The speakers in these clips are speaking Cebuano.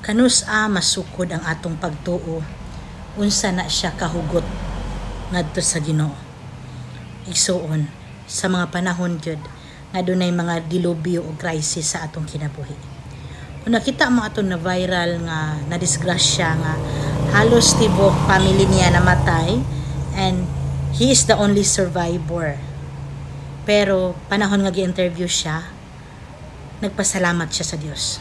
Kanus-a masukod ang atong pagtuo, unsa na siya kahugot ngadto sa Ginoo. Igsuon, sa mga panahon gyud nga dunay mga dilubyo o crisis sa atong kinabuhi. Kung nakita mo ato na viral nga na disgrasya nga halos tibok family niya namatay and he is the only survivor. Pero panahon nga gi-interview siya, nagpasalamat siya sa Dios.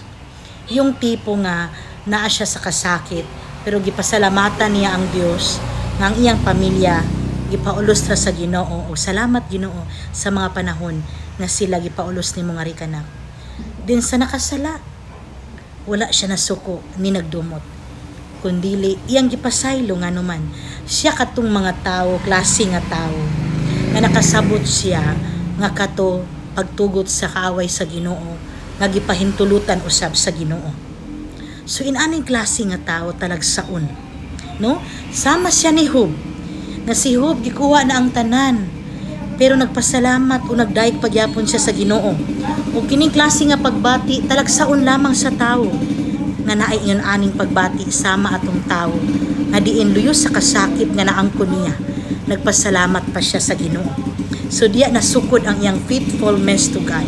Yung tipo nga naa siya sa kasakit pero gipasalamatan niya ang Dios nga ang iyang pamilya gipaulos ra sa Ginoo, o salamat, Ginoo, sa mga panahon nga sila gipaulos nimo nga rikanak. Din sa nakasala, wala siya nasuko ni nagdumot, kundili iyang gipasaylo nganuman siya katong mga tawo, klase nga tawo nga nakasabot siya nga kato pagtugot sa kaaway sa Ginoo nga gipahintulutan usab sa Ginoo. So inaning klase nga tawo talagsaon, no? Sama siya ni Job, nga si Job gikuha na ang tanan pero nagpasalamat o nagdayeg pagyapon siya sa Ginoo. O kining klase nga pagbati, talagsaon lamang sa tawo nga naay ingon aning pagbati sama atong tawo nga diin luyos sa kasakit nga naangkon niya, nagpasalamat pa siya sa Ginoo. So diya nasukod ang iyang faithfulness to God,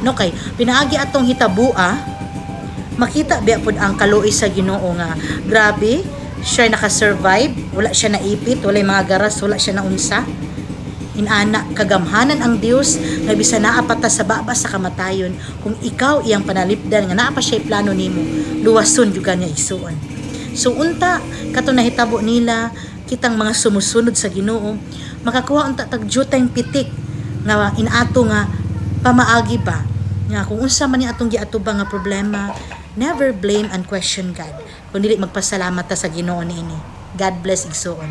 no? Kay pinaagi atong hitabua, makita biya pud ang kaluoy sa Ginoo nga grabe siya nakasurvive, wala siya naipit, walay mga garas, wala siya naunsa. Inana kagamhanan ang Dios nga bisan naa pa ta sa baba sa kamatayon, kung ikaw iyang panalipdan nga naa pa siya plano nimo, luwason jud ka niya, igsuon. So unta kato nahitabo nila, kitang mga sumusunod sa Ginoo makakuha unta tag jutay pitik nga inato nga pamaagi ba nga kung unsa man ni atong giatubang nga problema, never blame and question God, kundi magpasalamat ta sa Ginoo niini. God bless, igsuon.